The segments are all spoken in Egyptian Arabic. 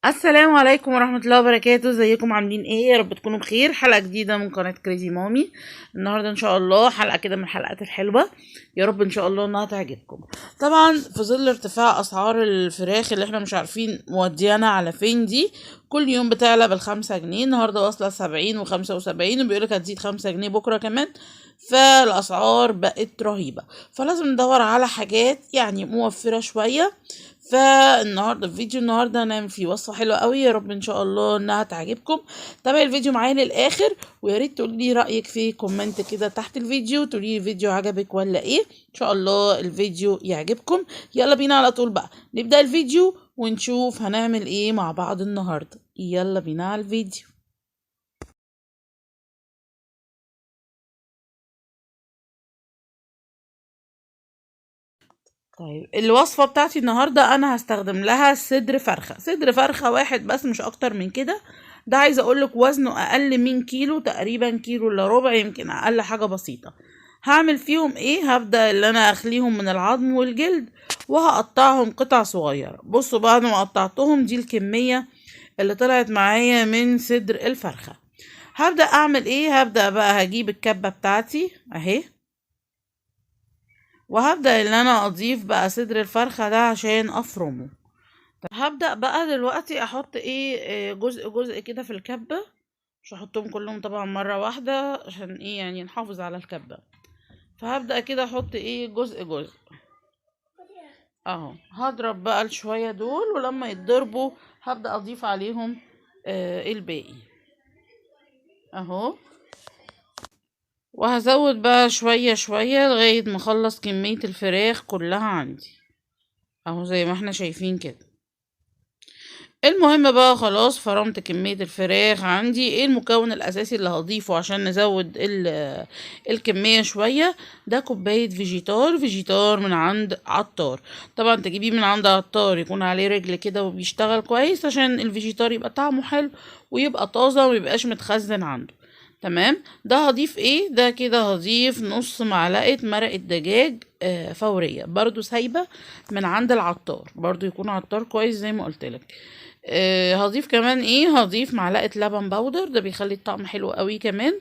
السلام عليكم ورحمة الله وبركاته. ازيكم عاملين ايه؟ يا رب تكونوا بخير. حلقة جديدة من قناة كريزي مامي. النهاردة ان شاء الله حلقة كده من الحلقات الحلوة، يا رب ان شاء الله انها تعجبكم. طبعا في ظل ارتفاع اسعار الفراخ اللي احنا مش عارفين موديانا على فين، دي كل يوم بتعلى بال5 جنيه، النهاردة واصلة 70 و75، وبيقولك هتزيد 5 جنيه بكرة كمان، فالاسعار بقت رهيبة، فلازم ندور على حاجات موفرة شوية. فالنهارده في فيديو النهارده هنعمل فيه وصفه حلوة قوي، يا رب ان شاء الله انها تعجبكم. تابعي الفيديو معايا للاخر، ويا ريت تقولي لي رايك في comment كده تحت الفيديو، تقولي لي الفيديو عجبك ولا ايه. ان شاء الله الفيديو يعجبكم. يلا بينا على طول بقى نبدا الفيديو ونشوف هنعمل ايه مع بعض النهارده. يلا بينا على الفيديو. طيب الوصفة بتاعتي النهاردة أنا هستخدم لها صدر فرخة، صدر فرخة واحد بس مش أكتر من كده. ده عايزة أقولك وزنه أقل من كيلو تقريبا، كيلو إلا ربع، يمكن أقل حاجة بسيطة. هعمل فيهم إيه؟ هبدأ اللي أنا أخليهم من العظم والجلد وهقطعهم قطع صغيرة. بصوا بعد ما قطعتهم دي الكمية اللي طلعت معايا من صدر الفرخة. هبدأ أعمل إيه؟ هبدأ بقى هجيب الكبة بتاعتي أهي، وهبدأ ان انا اضيف بقى صدر الفرخة ده عشان افرمه. طب هبدأ بقى دلوقتي احط ايه، جزء جزء كده في الكبة، مش هحطهم كلهم طبعا مرة واحدة عشان ايه نحافظ على الكبة. فهبدأ كده احط ايه جزء جزء اهو. هضرب بقى الشوية دول، ولما يتضربوا هبدأ اضيف عليهم الباقي اهو، وهزود بقى شوية شوية لغاية ما اخلص كمية الفراخ كلها عندي اهو زي ما احنا شايفين كده. المهم بقى خلاص فرمت كمية الفراخ عندي. ايه المكون الاساسي اللي هضيفه عشان نزود الكمية شوية؟ ده كوباية فيجيتار، فيجيتار من عند عطار. طبعا تجيبيه من عند عطار يكون عليه رجل كده وبيشتغل كويس عشان الفيجيتار يبقى طعمه حلو ويبقى طازة وميبقاش متخزن عنده. تمام. ده هضيف ايه؟ ده كده هضيف نص معلقة مرقة دجاج، فورية، برضو سايبة من عند العطار، برضو يكون عطار كويس زي ما قلتلك. هضيف كمان ايه؟ هضيف معلقة لبن بودر، ده بيخلي الطعم حلو قوي كمان.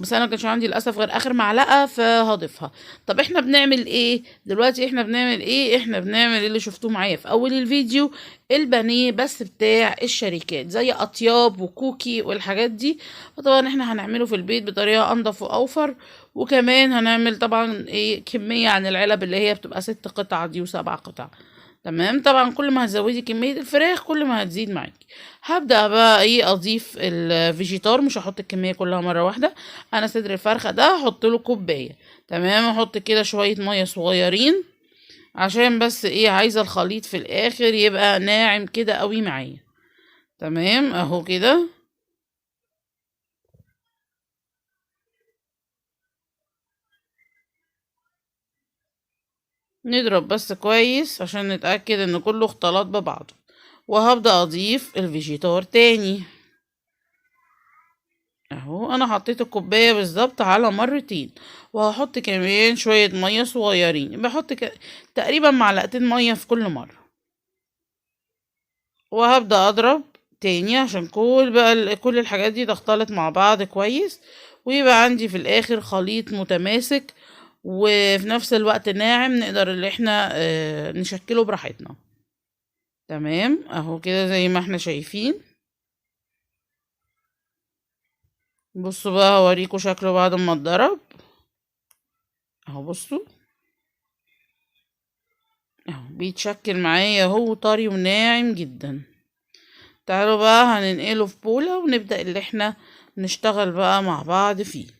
بس انا ما كانش عندي للاسف غير اخر معلقه فهضيفها. طب احنا بنعمل ايه دلوقتي؟ احنا بنعمل ايه؟ احنا بنعمل اللي شفتوه معايا في اول الفيديو، البانيه بس بتاع الشركات زي اطياب وكوكي والحاجات دي. فطبعا احنا هنعمله في البيت بطريقة انضف واوفر، وكمان هنعمل طبعا ايه كمية عن العلب اللي هي بتبقى 6 قطع دي و7 قطع. تمام. طبعا كل ما هتزودي كمية الفراخ كل ما هتزيد معاكي. هبدأ بقى ايه اضيف الفيجيتار، مش هحط الكمية كلها مرة واحدة. انا صدر الفرخة ده هحط له كوباية. تمام. احط كده شوية مية صغيرين عشان بس ايه عايزة الخليط في الاخر يبقى ناعم كده قوي معايا. تمام اهو كده. نضرب بس كويس عشان نتأكد ان كله اختلط ببعضه. وهبدأ اضيف الفيجيتار تاني اهو. انا حطيت الكوباية بالظبط على مرتين، وهحط كمان شوية مية صغيرين، بحط تقريبا معلقتين مية في كل مرة. وهبدأ اضرب تاني عشان كل الحاجات دي تختلط مع بعض كويس، ويبقى عندي في الاخر خليط متماسك وفي نفس الوقت ناعم نقدر اللي احنا نشكله براحتنا. تمام اهو كده زي ما احنا شايفين. بصوا بقى هوريكم شكله بعد ما اتضرب اهو. بصوا اهو بيتشكل معايا اهو، طري وناعم جدا. تعالوا بقى هننقله في بولة ونبدأ اللي احنا نشتغل بقى مع بعض فيه.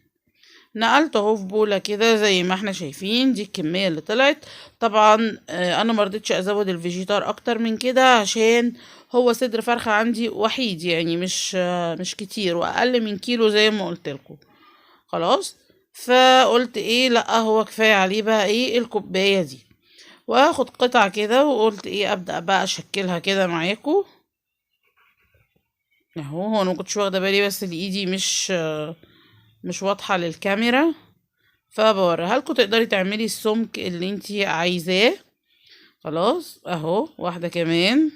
نقلته اهو في بولة كده زي ما احنا شايفين، دي الكمية اللي طلعت. طبعا، انا مرضتش ازود الفيجيتار اكتر من كده عشان هو صدر فرخة عندي وحيد، مش كتير، واقل من كيلو زي ما قلت لكم. خلاص فقلت ايه، لا هو كفاية عليه بقى ايه الكوباية دي. واخد قطع كده وقلت ايه ابدأ بقى اشكلها كده معاكم اهو. هو انا ما كنتش واخده بالي بس ان ايدي مش واضحة للكاميرا، فبوريها لكم. تقدري تعملي السمك اللي انتي عايزاه. خلاص اهو واحدة كمان.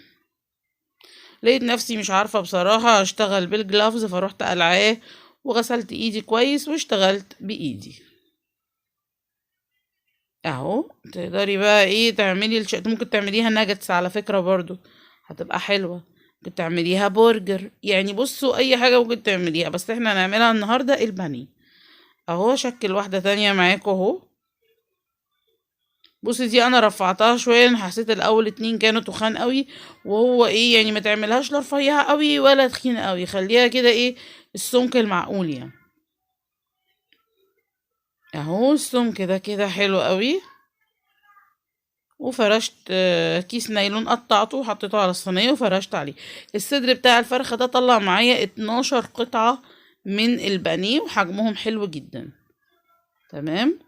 لقيت نفسي مش عارفة بصراحة اشتغل بال gloves، فروحت قلعاه وغسلت ايدي كويس واشتغلت بايدي اهو. تقدري بقى ايه تعملي ممكن تعمليها ناجتس على فكرة برضو هتبقى حلوة، ممكن تعمليها برجر، يعني بصوا اي حاجة ممكن تعمليها، بس احنا هنعملها النهاردة البانيه اهو. شكل واحدة تانية معاكم اهو. بصي دي انا رفعتها شوية لان حسيت الاول اتنين كانوا تخان قوي، وهو ايه يعني ما تعملهاش لا رفيعة قوي ولا تخينة قوي، خليها كده ايه السمك المعقول يعني اهو. السمك ده كده حلو قوي. وفرشت كيس نايلون قطعته وحطيته على الصينية وفرشت عليه. الصدر بتاع الفرخة ده طلع معايا 12 قطعة من البانيه وحجمهم حلو جدا. تمام.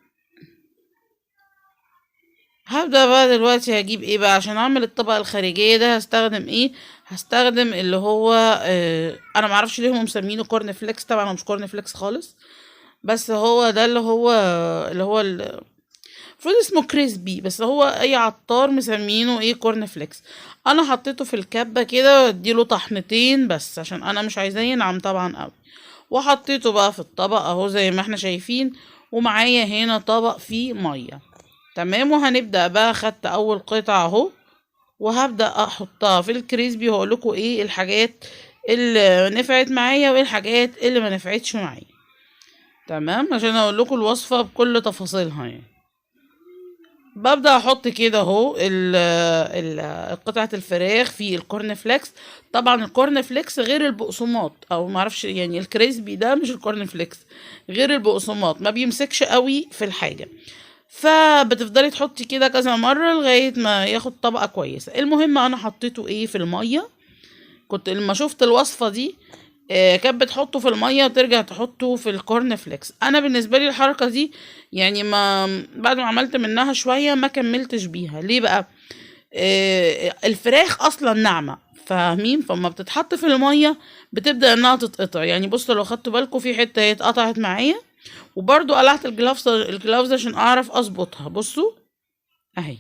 هبدأ بقى دلوقتي هجيب ايه بقى عشان اعمل الطبقة الخارجية ده. هستخدم ايه؟ هستخدم اللي هو انا معرفش ليه هم مسمينه corn flakes، طبعا هو مش corn flakes خالص، بس هو ده اللي هو المفروض اسمه crispy، بس هو اي عطار مسمينه ايه corn flakes. انا حطيته في الكبة كده واديله طحنتين بس عشان انا مش عايزاه ينعم طبعا قوي، وحطيته بقى في الطبق اهو زي ما احنا شايفين. ومعايا هنا طبق فيه مية. تمام. وهنبدأ بقى، خدت اول قطعة اهو وهبدأ احطها في الكريسبي، وهقول لكم ايه الحاجات اللي نفعت معايا وايه الحاجات اللي ما نفعتش معايا. تمام، عشان اقول لكم الوصفة بكل تفاصيلها يعني. ببدأ احط كده اهو قطعة الفراخ في ال corn flakes. طبعا ال corn flakes غير البقسماط، او ما اعرفش يعني ال crispy ده مش ال corn flakes، غير البقسماط ما بيمسكش قوي في الحاجة، فبتفضلي تحطي كده كذا مرة لغاية ما ياخد طبقة كويسة. المهم انا حطيته ايه في المية، كنت لما شفت الوصفة دي كانت بتحطه في المية وترجع تحطه في ال corn flakes. انا بالنسبة لي الحركة دي يعني ما بعد ما عملت منها شوية ما كملتش بيها. ليه بقى؟ الفراخ اصلا ناعمة، فاهمين؟ فما بتتحط في المية بتبدأ انها تتقطع. يعني بصوا لو خدتوا بالكم في حتة هي اتقطعت معايا، وبرضو قلعت الجلافز عشان اعرف اظبطها. بصوا اهي،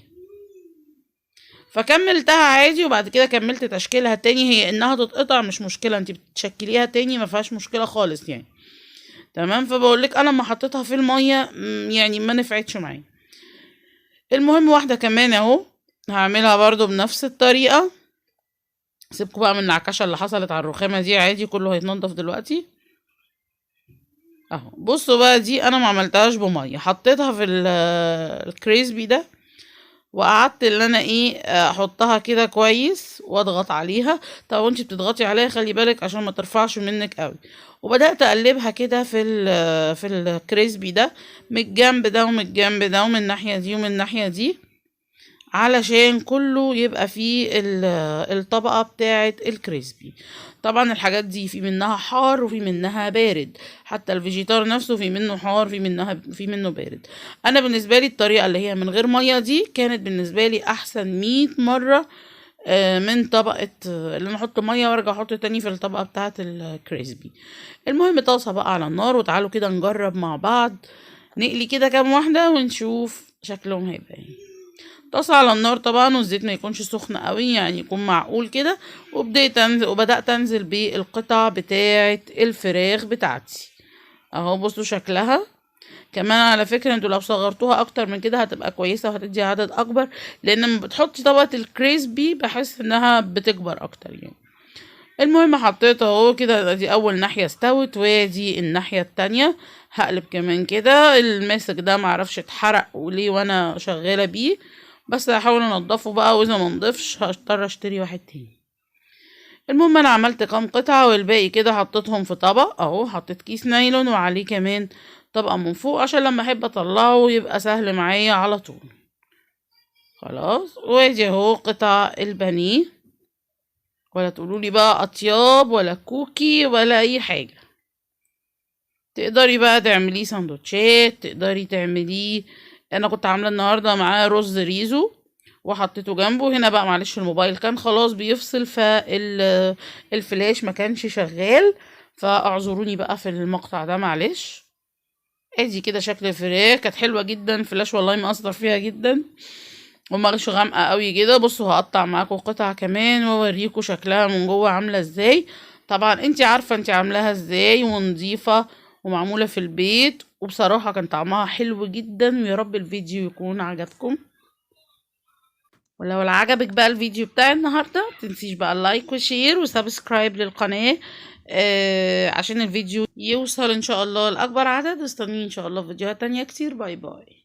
فكملتها عادي، وبعد كده كملت تشكيلها تاني. هي انها تتقطع مش مشكلة، انت بتشكليها تاني ما فيهاش مشكلة خالص يعني. تمام. فبقول لك انا لما حطيتها في المية، يعني ما نفعتش معايا. المهم واحدة كمان اهو هعملها برضو بنفس الطريقة. سيبكوا بقى من النعكشة اللي حصلت على الرخامة دي، عادي كله هيتنضف دلوقتي اهو. بصوا بقى دي انا ما عملتهاش بمية، حطيتها في الكريسبي ده وقعدت اللي انا ايه احطها كده كويس واضغط عليها. طب وانتي بتضغطي عليها خلي بالك عشان ما ترفعش منك قوي. وبدات اقلبها كده في الكريسبي ده من الجنب ده ومن الجنب ده ومن الناحيه دي ومن الناحيه دي، علشان كله يبقى فيه الطبقه بتاعه الكريسبي. طبعا الحاجات دي في منها حار وفي منها بارد، حتى الفيجيتار نفسه في منه حار في منه بارد. انا بالنسبه لي الطريقه اللي هي من غير ميه دي كانت بالنسبه لي احسن 100 مره، من طبقه، اللي انا احط ميه وارجع احط تاني في الطبقه بتاعه الكريسبي. المهم طاسه بقى على النار، وتعالوا كده نجرب مع بعض، نقلي كده كام واحده ونشوف شكلهم هيبقى ايه. طاسه على النار طبعا، والزيت ما يكونش سخن قوي، يعني يكون معقول كده. وبدات انزل بالقطع بتاعه الفراخ بتاعتي اهو. بصوا شكلها. كمان على فكره انتوا لو صغرتوها اكتر من كده هتبقى كويسه وهتدي عدد اكبر، لان لما بتحطي طبقه الكريسبي بحس انها بتكبر اكتر يعني. المهم حطيت اهو كده، دي اول ناحيه استوت ودي الناحيه التانية. هقلب كمان كده. الماسك ده معرفش اتحرق وليه وانا شغاله بيه، بس هحاول انضفه بقى، واذا ما نضفش هضطر اشتري واحد تاني. المهم انا عملت كام قطعه والباقي كده حطيتهم في طبق اهو. حطيت كيس نايلون وعليه كمان طبقه من فوق عشان لما احب اطلعه يبقى سهل معايا على طول. خلاص، وادي اهو قطع البانيه. ولا تقولوا لي بقى اطياب ولا كوكي ولا اي حاجه. تقدري بقى تعمليه سندوتشات، تقدري تعمليه. انا كنت عامله النهارده معاه رز ريزو وحطيته جنبه. هنا بقى معلش الموبايل كان خلاص بيفصل، فالفلاش ما كانش شغال، فاعذروني بقى في المقطع ده معلش. ادي كده شكل الفراخ، كانت حلوه جدا، فلاش والله ما اثر فيها جدا. ومغش غامقه قوي كده. بصوا هقطع معاكم قطعه كمان واوريكم شكلها من جوه عامله ازاي. طبعا انتي عارفه انتي عاملاها ازاي، ونظيفه ومعموله في البيت، وبصراحة كان طعمها حلو جدا. ويا رب الفيديو يكون عجبكم، ولو عجبك بقى الفيديو بتاع النهارده متنسيش بقى ال like و share و subscribe للقناة، عشان الفيديو يوصل ان شاء الله لاكبر عدد. واستنوني ان شاء الله في فيديوهات تانية كتير. bye bye.